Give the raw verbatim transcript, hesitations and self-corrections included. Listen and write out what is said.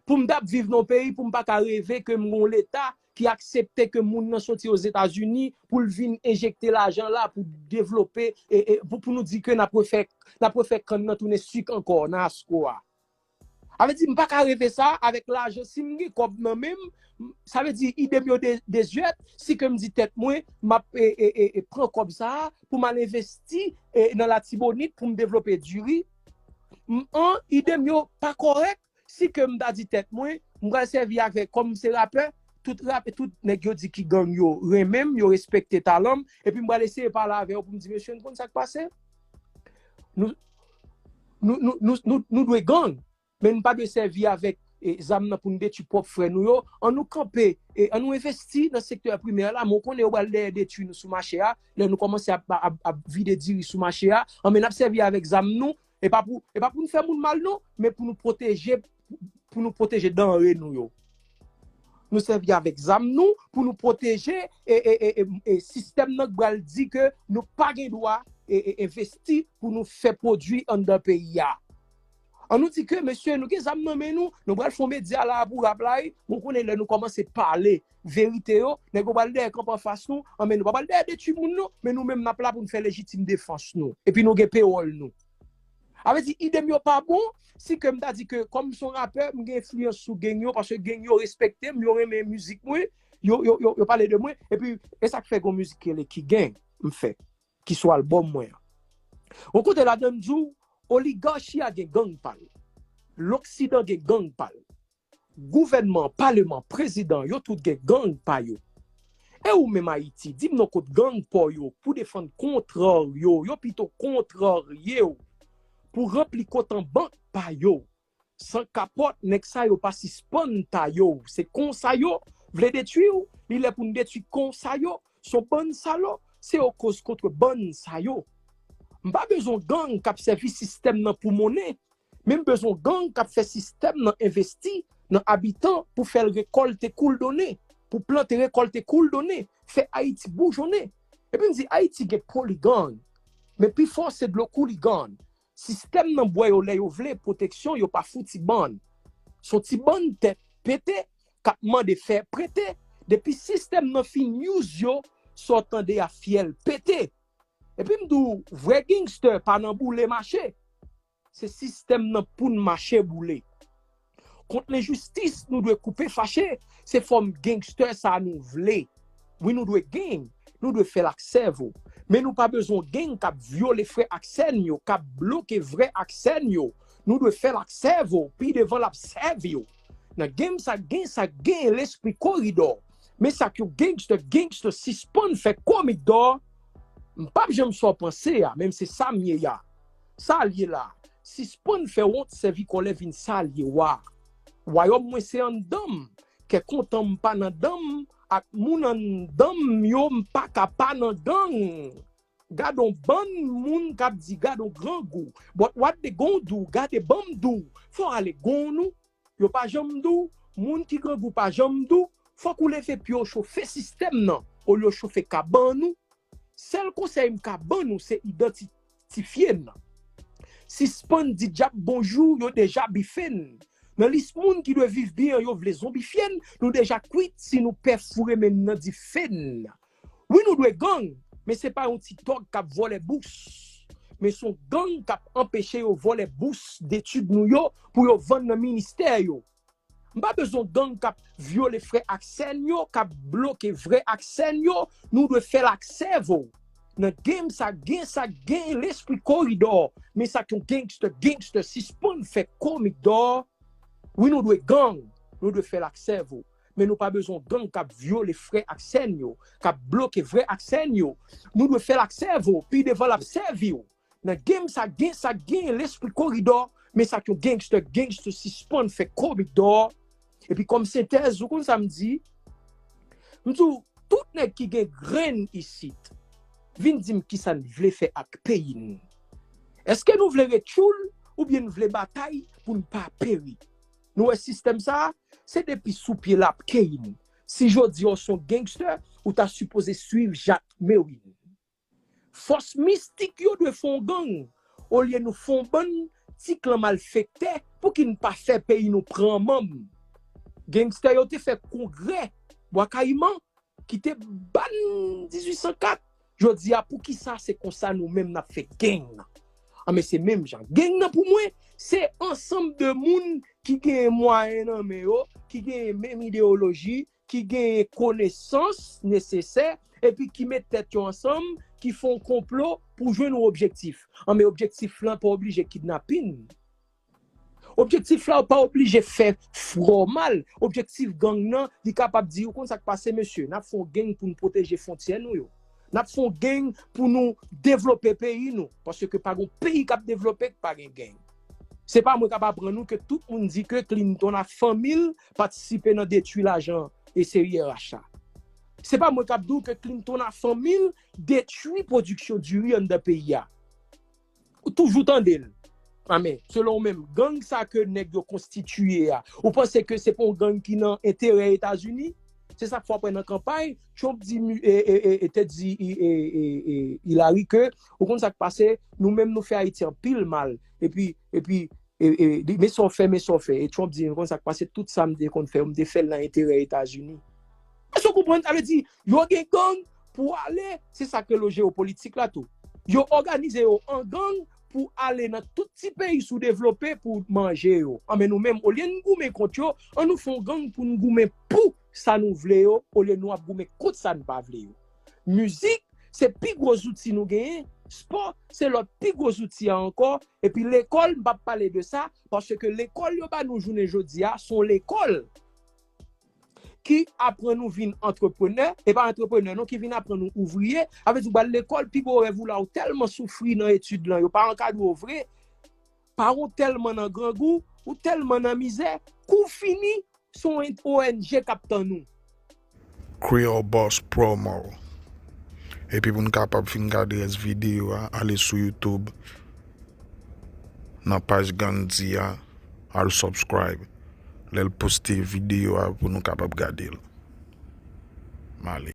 Pou m t ap viv nan yon peyi, pou m pa ka reve ke m gon leta ki aksepte ke moun nan soti Ozetazini pou l vin enjekte lajan la pou devlope, e, e, pou, pou nou di ke n ap refè, n ap refè kann nan tounen sik ankò nan asko a. Sa vle di, m pa ka reve sa avèk lajan, si m gen kòb nan men m, sa vle di, ide m yo de, dezyèt, si ke m di tèt mwen, m ap, e, e, e, e, pran kòb sa a pou m al envesti, e, nan Latibonit pou m devlope diri. M, an, ide m yo pa kòrèk, si ke m ta di tèt mwen, m pral sèvi avèk, kòm m se rapè, tout rapè, tout nèg yo di ki gang yo renmen m, yo respekte talan m, epi m pral eseye pale avè yo pou m di, mesye, n konn sa k pase? Nou, nou, nou, nou, nou, nou dwe gang, men n pa dwe sèvi avèk, e, zam nan pou n detwi pwòp frè nou yo. An nou kanpe, e, an nou envesti nan sektè primè la, men w konnen yo pral dèyè detwi nou sou mache a, lè nou kòmanse ap, ap, ap vide diri sou mache a, an men n ap sèvi avèk zam nou, e pa pou, e pa pou n fè moun mal non, men pou nou pwoteje, pou nou pwoteje danre nou yo. Nou sèvi avèk zam nou pou nou pwoteje, e, e, e, e, e sistèm nan k pral di ke nou pa gen dwa, e, e, envesti pou nou fè pwodui anndan peyi a. An nou di ke, mesye, nou gen zam nan men nou, nou pral fè yon medya la pou rap la, wi. Bon, konnen lè nou kòmanse pale verite yo, nèg yo pral dèyè kanpe anfas nou, an men nou pa pral dèyè detwi moun non, men nou menm n ap la pou n fè lejitim defans nou. Epi nou gen pewòl nou. Sa vle di, ide m yo pa bon, si ke m ta di ke, kòm m se yon rapè, m gen enfliyans sou gang yo, paske gang yo respekte m, yo renmen mizik mwen, yo, yo, yo, yo pale de mwen, epi, e sa k fè gon mizik ki rele Ki Gang, m fè, ki sou albòm mwen an. Yon kote ladan m di w, oligachi a gen gang pa l. Loksidan gen gang pa l. Gouvènman, paleman, prezidan, yo tout gen gang pa yo. E ou menm Ayiti, di m non kot gang pa w yo pou defann kontrè yo, yo pito kontrarye w, pou ranpli kont an bank pa yo. San kapòt, nèg sa yo pa sispann taye w. Se konsa yo vle detwi w, li lè pou n detwi konsa yo. Se yon bann salòp, se yo koz kont bann sa yo. M pa bezwen gang k ap sèvi sistèm nan pou monnen, men m bezwen gang k ap fè sistèm nan envesti nan abitan pou fè l rekòlte kou l donnen, pou plante rekòlte kou l donnen, fè Ayiti boujonnen. Epi m di, Ayiti gen poligang, men pifò se dlo kouligang. Sistèm nan bwè yo lè yo vle pwoteksyon, yo pa fouti ban. Se yon ti bann tèt pete k ap mande fè prete. Depi sistèm nan fin use yo, sa w tande a fyèl pete. Epi m di w, vrè gangster pa nan boule mache. Se sistèm nan pou n mache boule. Kont lenjistis, nou dwe koupe fache. Se fòm gangster sa nou vle. Wi, nou dwe gang, nou dwe fè l ak sèvo. Men nou pa bezwen gang k ap vyole frè ak sè n yo, k ap bloke vrè ak sè n yo. Nou dwe fè l ak sèvo, pi devan l ap sèvi w. Nan game sa, gen sa, gen lespri koridò. Men sa k yon gangster, gangster sispann fè komik dò. M p ap janm sa w panse a, men se sa m ye a. Sa l ye la, sispann fè wont, sèvi kòlè vin sa l ye wa. Wayòm mwen se anndan m, kè kontan m pa nan dan m, ak moun anndan m yo m pa ka pa nan gang. Gade yon bann moun k ap di gade yon grangou, but what they gon do, gade ban m di w, fò w ale gon nou, yo pa janm di w, moun ki grangou pa janm di w, fòk ou leve pye w chofe sistèm nan, olye w chofe kabann ou. Sèl konsèy m ka ban nou se idantifye n. Sispann di dyab bonjou, yo deja bife n. Nan lis moun ki dwe viv byen an, yo vle zonbifye n, nou deja kwit si nou pè foure men n nan dife n. Wi, nou dwe gang, men se pa yon ti tòg k ap vòlè bous. Men se yon gang k ap anpeche yo vòlè bous detid nou yo pou yo vann nan ministè yo. M pa bezwen gang k ap vyole frè ak sè n yo, k ap bloke vrè ak sè n yo, nou dwe fè l ak sèvo. Nan game sa, gen sa, gen lespri koridò, men sa k yon gangster, gangster, sispann fè komik dò. Wi, nou dwe gang, nou dwe fè l ak sèvo. Men nou pa bezwen gang k ap vyole frè ak sè n yo, k ap bloke vrè ak sè n yo. Nou dwe fè l ak sèvo, pi devan l ap sèvi w. Nan game sa, gen sa, gen lespri koridò, men sa k yon gangster, gangster sispann fè komik dò. Epi kòm sentèz, ou konn sa m di? M di w, tout nèg ki gen grenn isit, vin di m kisa n vle fè ak peyi n. Èske nou vle ret tchoul oubyen n vle batay pou n pa peri? Nou wè sistèm sa a, se depi sou pye l ap keyi n. Si jodi a w se yon gangster, ou ta sipoze swiv Jacques Mewin. Fòs mistik yo dwe fè yon gang, olye nou fè yon bann ti klan malfektè, pouki n pa fè peyi nou pran manm? Gangstè yo te fè kongrè Bwa Kayiman ki te ban dizuit san kat. Jodi a, poukisa se konsa nou menm n ap fè gang nan? Anben, se menm jan. Gang nan, pou mwen, se ansanm de moun ki genyen mwayen nan men yo, ki genyen menm ideyoloji, ki genyen konesans nesesè, epi ki met tèt yo ansanm, ki fè yon konplo pou jwenn yon objektif. Anben, objektif lan pa oblije kidnapin. Objektif la pa oblije fè fò mal. Objektif gang nan, li kapab di, ou konn sa k pase, mesye, n ap fè yon gang pou n pwoteje fwontyè nou yo. N ap fè yon gang pou nou devlope peyi nou. Paske pa gon peyi k ap devlope k pa gen gang. Se pa mwen k ap aprann nou ke tout moun di ke Clinton ak fanmi l patisipe nan detwi lajan e seri R H la. Se pa mwen k ap di w ke Clinton ak fanmi l detwi pwodiksyon diri anndan peyi a. Ou toujou tande l. Anben, selon ou menm, gang sa ke nèg yo konstitiye a, ou panse ke se pa yon gang ki nan enterè Etazini? Se sa k fè w ap wè nan kanpay, Trump di, e, e, e, e, te di e, e, e, e, Hillary ke, ou konn sa k pase, nou menm nou fè Ayiti anpil mal. Epi, epi, e, e, li, men sa w fè, men sa w fè. E Trump di, ou konn sa k pase, tout sa m te konn fè, m te fè l nan enterè Etazini. Èske w konprann? Sa vle di, yo gen gang pou ale, se sa k rele jewopolitik la tou. Yo òganize yo an gang pou ale nan tout ti peyi soudevlope pou manje yo. Anben, nou menm, olye n goumen kont yo, an nou fè yon gang pou n goumen pou sa nou vle yo, olye nou ap goumen kont sa n pa vle yo. Mizik, se pi gwo zouti nou genyen, spò, se lòt pi gwo zouti a ankò, epi lekòl, m p ap pale de sa, paske lekòl yo ba nou jounen jodi a, se yon lekòl ki aprann ou vin antreprenè, e pa antreprenè non, ki vin aprann ou ouvriye, sa vle di ou ba l lekòl, pi gwo rèv ou la, ou tèlman soufri nan etid lan, yo pa ankadre w vre, paran w tèlman nan grangou, ou tèlman nan mizè, kou w fini, se yon O N G k ap tann ou. Creole Boss Promo. Epi pou n kapab fin gade rès videyo a, ale sou YouTube, nan paj Gandhi a, al subscribe. Lè l poste videyo a pou nou kapab gade l. M ale.